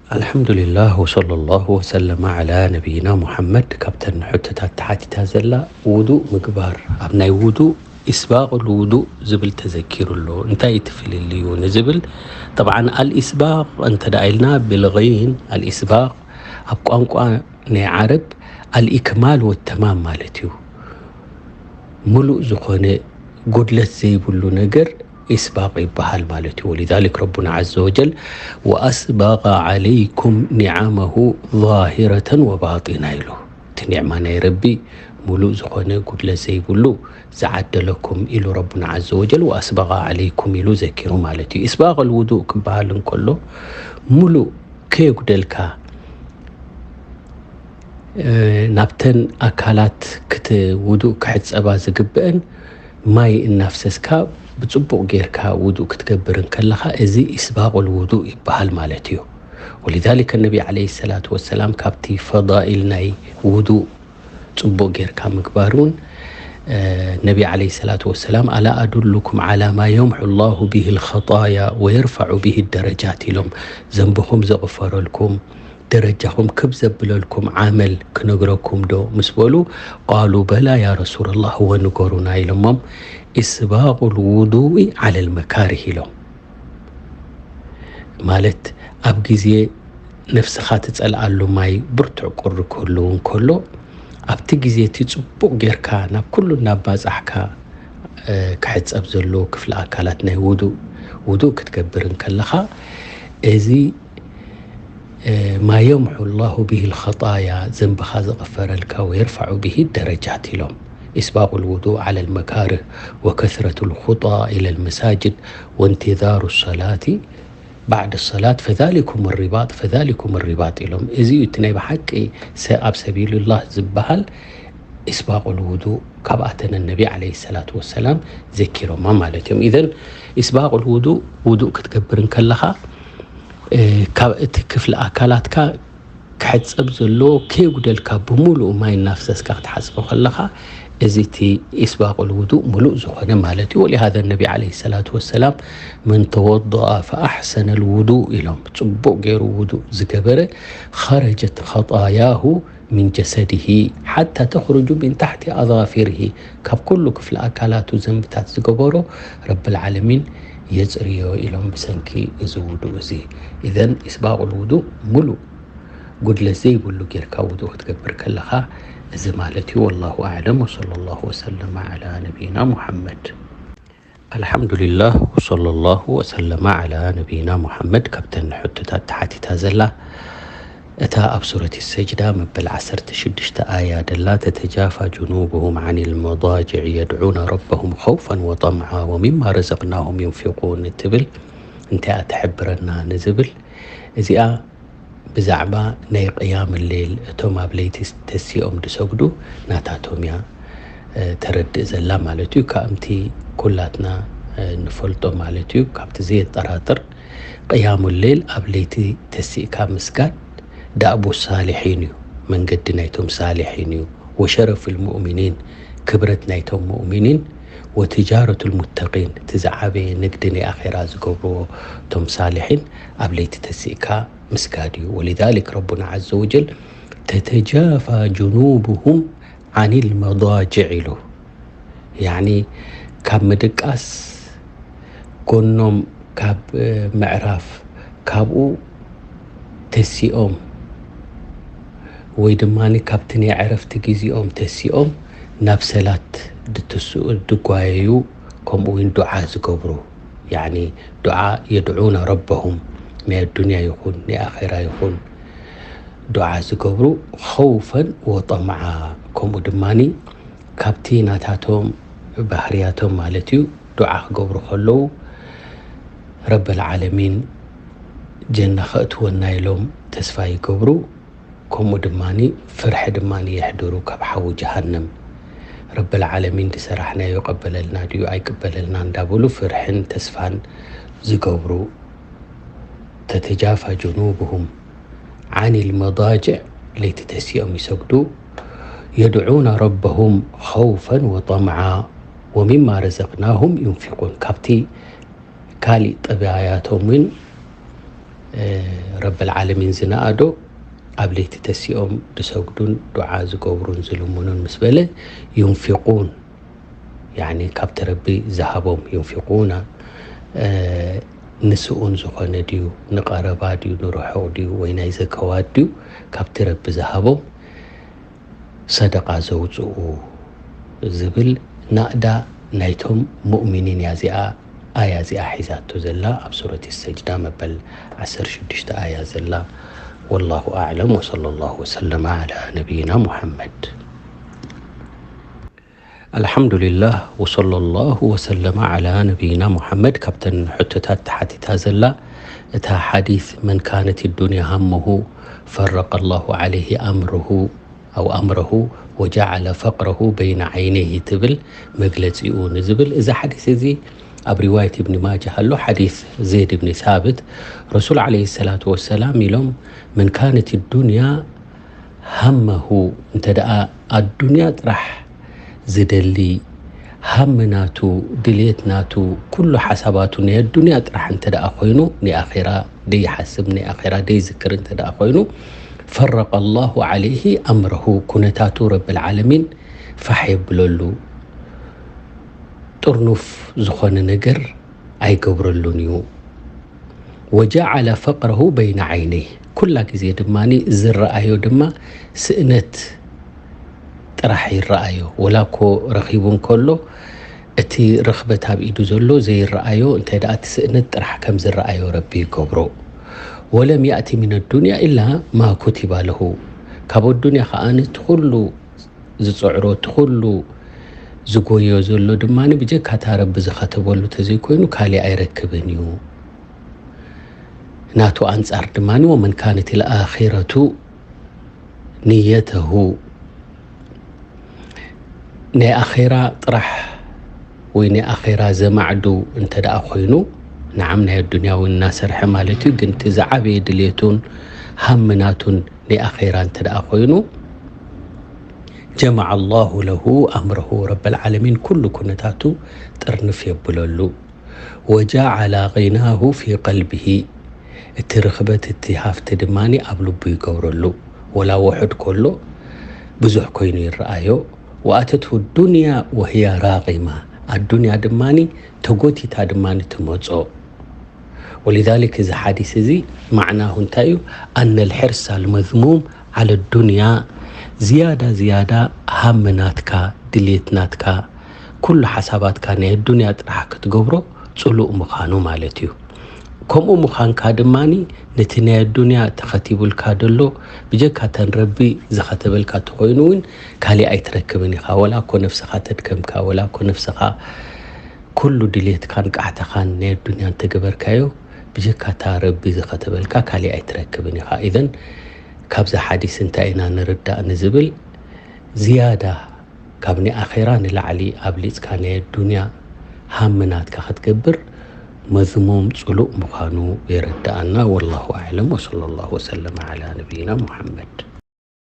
ኣልሓምዱሊላህ ወሰለላሁ ወሰለመ ዓላ ነቢይና ሙሓመድ። ካብተን ሕቶታት ተሓቲታ ዘላ ውዱእ ምግባር፣ ኣብ ናይ ውዱእ ኢስባቕል ውዱእ ዝብል ተዘኪሩ ኣሎ። እንታይ እቲ ፍልልዩ ንዝብል፣ ጠብዓን ኣልኢስባቕ እንተ ደኣ ኢልና ብልغይን ኣልኢስባቕ ኣብ ቋንቋ ናይ ዓረብ ኣልኢክማል ወተማም ማለት እዩ። ሙሉእ ዝኾነ ጉድለት ዘይብሉ ነገር ኢስባቕ ይበሃል ማለት እዩ። ወሊዛሊክ ረቡና ዓዘ ወጀል ወኣስበቐ ዓለይኩም ኒዓመሁ ዛሂረተን ወባጢና ኢሉ። እቲ ኒዕማ ናይ ረቢ ሙሉእ ዝኾነ ጉድለት ዘይብሉ ዝዓደለኩም ኢሉ ረቡና ዓዘ ወጀል። ወኣስበቐ ዓለይኩም ኢሉ ዘኪሩ ማለት እዩ። ኢስባቕ ልውዱእ ክበሃል እንከሎ ሙሉእ ከየጉደልካ ናብተን ኣካላት ክት ውዱእ ክሕጸባ ዝግብአን ማይ እናፍሰስካ ብጽቡቕ ጌርካ ውዱእ ክትገብር እንከለኻ፣ እዚ ኢስባቑል ውዱእ ይበሃል ማለት እዩ። ወሊዛሊከ ነቢ ዓለይሂ ሰላቱ ወሰላም ካብቲ ፈዳኢል ናይ ውዱእ ጽቡቕ ጌርካ ምግባር እውን፣ ነቢ ዓለይሂ ሰላቱ ወሰላም፣ ኣላ ኣዱሉኩም ዓላ ማ የምሑ ላሁ ቢሂ ልኸጣያ ወየርፈዑ ቢሂ ደረጃት ኢሎም፣ ዘንብኹም ዘቕፈረልኩም፣ ደረጃኹም ክብ ዘብለልኩም ዓመል ክነግረኩም ዶ ምስ በሉ፣ ቃሉ በላ ያ ረሱላላህ፣ እወ ንገሩና ኢሎሞም፣ ኢስባቑል ውዱኢ ዓለል መካሪህ ኢሎም። ማለት ኣብ ግዜ ነፍስኻ ትጸልኣሉ ማይ ብርቱዕ ቁሪ ክህልው እንከሎ፣ ኣብቲ ግዜ እቲ ጽቡቕ ጌርካ ናብ ኩሉ እናባጻሕካ ክሕጸብ ዘለዎ ክፍሊ ኣካላት ናይ ውዱእ፣ ውዱእ ክትገብር እንከለኻ፣ እዚ ማ የምሑ ላሁ ቢሂ ልኸጣያ፣ ዘንብኻ ዝቕፈረልካ፣ ወየርፈዑ ቢሂ ደረጃት ኢሎም። ኢስባቑ ልውዱእ ዓላ ልመካርህ ወከስረቱ ልኹጣ ኢለ ልመሳጅድ ወእንቲዛሩ ሰላቲ ባዕድ ሰላት ፈዛሊኩም ሪባጥ፣ ፈዛሊኩም ሪባጥ ኢሎም። እዚ እዩ እቲ ናይ ብሓቂ ሰ-፣ ኣብ ሰቢሉላህ ዝበሃል ኢስባቑል ውዱእ ካብኣተን ነቢ ዓለይሂ ሰላቱ ወሰላም ዘኪሮማ ማለት እዮም። ኢዘን ኢስባቑል ውዱእ፣ ውዱእ ክትገብር እንከለኻ፣ እ፣ ካብ እቲ ክፍሊ ኣካላትካ ክሕጸብ ዘለዎ ከየጉደልካ ብምሉኡ ማይ እናፍሰስካ ክትሓጽቦ ከለኻ፣ እዚ እቲ ኢስባቑል ውዱእ ምሉእ ዝኾነ ማለት እዩ። ወሊሃዛ ነቢ ዓለይሂ ሰላቱ ወሰላም፣ "መን ተወደአ ፈኣሕሰነ ልውዱእ" ኢሎም። ጽቡቕ ገይሩ ውዱእ ዝገበረ፣ "ኸረጀት ኸጣያሁ ሚን ጀሰዲሂ ሓታ ተኽሩጁ ሚን ታሕቲ ኣዛፊርሂ"፣ ካብ ኩሉ ክፍሊ ኣካላቱ ዘንብታት ዝገበሮ ረብል ዓለሚን የጽርዮ ኢሎም ብሰንኪ እዚ ውዱእ እዚ። ኢዘን ኢስባቑል ውዱእ ምሉእ ጉድለት ዘይብሉ ጌርካ ውዱእ ክትገብር ከለኻ እዚ ማለት እዩ። ወላሁ ኣዕለም ወሰለላሁ ወሰለመ ዓላ ነቢይና ሙሓመድ። ኣልሓምዱሊላህ ወሰለላሁ ወሰለመ ዓላ ነቢይና ሙሓመድ። ካብተን ሕቶታት ተሓቲታ ዘላ እታ ኣብ ሱረት ሰጅዳ መበል ዓሰርተ ሽዱሽተ ኣያ ደላ፣ "ተተጃፋ ጅኑቡሁም ዓኒል መዳጅዕ የድዑነ ረበሁም ኸውፈን ወጠምዓ ወሚማ ረዘቅናሁም ዩንፊቁን" እትብል እንታይ እያ ትሕብረና ንዝብል፣ እዚኣ ብዛዕባ ናይ ቅያም ሌል፣ እቶም ኣብ ለይቲ ተሲኦም ዝሰግዱ ናታቶም እያ፣ እ፣ ተረድእ ዘላ ማለት እዩ። ከምቲ ኩላትና፣ እ፣ ንፈልጦ ማለት እዩ፣ ካብቲ ዘየጠራጥር ቅያሙ ሌል ኣብ ለይቲ ተሲእካ ምስጋድ ዳእቡ ሳሊሒን እዩ፣ መንገዲ ናይቶም ሳሊሒን እዩ። ወሸረፉል ሙእሚኒን፣ ክብረት ናይቶም ሙእሚኒን፣ ወትጃረቱል ሙተቂን፣ እቲ ዝዓበየ ንግዲ ናይ ኣኼራ ዝገብርዎ እቶም ሳሊሒን ኣብ ለይቲ ተሲእካ ምስጋድ እዩ። ወሊዛሊክ ረቡና ዓዘ ወጀል፣ "ተተጃፋ ጅኑቡሁም ዓኒል መዳጅዕ" ኢሉ። ያዕኒ ካብ ምድቃስ ጎኖም ካብ፣ እ፣ ምዕራፍ ካብኡ ተሲኦም ወይ ድማ ካብቲ ናይ ዕረፍቲ ግዜኦም ተሲኦም ናብ ሰላት ድትስኡ፣ ድጓየዩ፣ ከምኡ እውን ዱዓ ዝገብሩ። ያዕኒ ዱዓ የድዑነ ረበሁም፣ ናይ ኣዱንያ ይኹን ናይ ኣኼራ ይኹን ዱዓ ዝገብሩ፣ ኸውፈን ወጠምዓ፣ ከምኡ ድማኒ ካብቲ ናታቶም ባህርያቶም ማለት እዩ፣ ዱዓ ክገብሩ ከለዉ ረበል ዓለሚን ጀና ከእትወና ኢሎም ተስፋ ይገብሩ። ከምኡ ድማኒ ፍርሒ ድማኒ የሕድሩ ካብ ሓዊ ጀሃነም። ረበል ዓለሚን ዝሰራሕናዮ ይቀበለልና ድዩ ኣይቀበለልና እንዳበሉ ፍርሕን ተስፋን ዝገብሩ። ተተጃፋ ጅኑብሁም ዓኒል መዳጅዕ፣ ለይቲ ተሲኦም ይሰግዱ። የድዑነ ረበሁም ኸውፈን ወጠምዓ ወሚማ ረዘቅናሁም ዩንፊቁን፣ ካብቲ ካሊእ ጠባያቶም እውን ረብል ዓለሚን ዝነኣዶ ኣብ ለይቲ ተሲኦም ዝሰግዱን ዱዓ ዝገብሩን ዝልምኑን ምስ በለ ዩንፊቁን፣ ያኒ ካብቲ ረቢ ዝሃቦም ዩንፊቁና፣ ንስኡን ዝኾነ ድዩ፣ ንቐረባ ድዩ፣ ንርሑቕ ድዩ፣ ወይ ናይ ዘከዋት ድዩ፣ ካብቲ ረቢ ዝሃቦም ሰደቃ ዘውፅኡ ዝብል ናእዳ ናይቶም ሙእሚኒን እያ እዚኣ፣ ኣያ እዚኣ ሒዛቶ ዘላ ኣብ ሱረት ሰጅዳ መበል ዓሰርተ ሽዱሽተ ኣያ ዘላ። ወላሁ ኣዕለም ወሰለ ላሁ ወሰለመ ዓላ ነቢይና ሙሐመድ። ኣልሓምዱሊላህ ወሰለ ላሁ ወሰለመ ዓላ ነቢይና ሙሐመድ። ካብተን ሕቶታት ተሓቲታ ዘላ እታ ሓዲስ መን ካነት ዱንያ ሃመሁ ፈረቀ ላሁ ዓለይሂ ኣምርሁ ኣው ኣምረሁ ወጀዓለ ፈቅረሁ በይነ ዓይነይሂ ትብል መግለፂኡ ንዝብል እዚ ሓዲስ እዚ ኣብ ሪዋየት እብኒ ማጃ ኣሎ። ሓዲስ ዜድ እብኒ ሳብት ረሱል ዓለይሂ ሰላቱ ወሰላም ኢሎም መን ካነት ዱንያ ሃመሁ፣ እንተ ደኣ ኣዱንያ ጥራሕ ዝደሊ ሃም ናቱ፣ ድልየት ናቱ፣ ኩሉ ሓሳባቱ ናይ ኣዱንያ ጥራሕ እንተ ደኣ ኮይኑ፣ ናይ ኣኼራ ደይሓስብ፣ ናይ ኣኼራ ደይዝክር እንተ ደኣ ኮይኑ፣ ፈረቀ ላሁ ዓለይሂ ኣምረሁ፣ ኩነታቱ ረብል ዓለሚን ፋሕ የብለሉ። ጥርኑፍ ዝኾነ ነገር ኣይገብረሉን እዩ። ወጀዓለ ፈቅረሁ በይነ ዓይነይህ፣ ኩላ ግዜ ድማ ዝረኣዮ ድማ ስእነት ጥራሕ ይረኣዮ። ወላ እኮ ረኺቡ እንከሎ እቲ ርኽበት ኣብ ኢዱ ዘሎ ዘይረኣዮ፣ እንታይ ደኣ እቲ ስእነት ጥራሕ ከም ዝረኣዮ ረቢ ይገብሮ። ወለም ያእቲ ሚን ዱንያ ኢላ ማ ኩቲባ ለሁ፣ ካብ ኣዱንያ ከኣ ነቲ ኩሉ ዝፅዕሮ፣ እቲ ኩሉ ዝጎዮ ዘሎ ድማ ብጀካ እታ ረቢ ዝኸተበሉ ተዘይኮይኑ ካሊእ ኣይረክብን እዩ። ናቱ ኣንጻር ድማ ወመን ካነት ልኣኺረቱ ንየተሁ፣ ናይ ኣኼራ ጥራሕ ወይ ናይ ኣኼራ ዘማዕዱ እንተ ደኣ ኮይኑ፣ ንዓም ናይ ኣዱንያ እውን እናሰርሐ ማለት እዩ፣ ግን እቲ ዝዓበየ ድሌቱን ሃምናቱን ናይ ኣኼራ እንተ ደኣ ኮይኑ፣ ጀመዐ ላሁ ለሁ ኣምረሁ፣ ረበል ዓለሚን ኩሉ ኩነታቱ ጥርንፍ የብለሉ። ወጃዓላ ጊናሁ ፊ ቀልቢሂ፣ እቲ ርኽበት እቲ ሃፍቲ ድማ ኣብ ልቡ ይገብረሉ። ወላ ውሑድ ከሎ ብዙሕ ኮይኑ ይረኣዮ። ወኣተትሁ ዱንያ ወህያ ራቂማ፣ ኣዱንያ ድማ ተጎቲታ ድማ ትመጾ። ወሊዛሊክ እዚ ሓዲስ እዚ ማዕናሁ እንታይ እዩ? ኣነ ልሕርስ ኣልመዝሙም ዓለ ዱንያ፣ ዝያዳ ዝያዳ ሃም ናትካ፣ ድልየት ናትካ፣ ኩሉ ሓሳባትካ ናይ ኣዱንያ ጥራሕ ክትገብሮ ጽሉእ ምዃኑ ማለት እዩ። ከምኡ ምዃንካ ድማ ነቲ ናይ ኣዱንያ ተኸቲቡልካ ደሎ ብጀካ ተን ረቢ ዝኸተበልካ ተኾይኑ እውን ካሊእ ኣይትረክብን ኢኻ። ወላ እኮ ነፍስኻ ተድከምካ፣ ወላ እኮ ነፍስኻ ኩሉ ድሌትካን ቃዕተኻን ናይ ኣዱንያ እንተገበርካዮ፣ ብጀካ እታ ረቢ ዝኸተበልካ ካሊእ ኣይትረክብን ኢኻ። ኢዘን ካብዛ ሓዲስ እንታይ ኢና ንርዳእ ንዝብል፣ ዝያዳ ካብ ናይ ኣኼራ ንላዕሊ ኣብሊጽካ ናይ ኣዱንያ ሃም ናትካ ክትገብር መዝሙም ጽሉእ ምዃኑ የረድኣና። ወላሁ ኣዕለም ወሰለ ላሁ ወሰለመ ዓላ ነቢይና ሙሓመድ።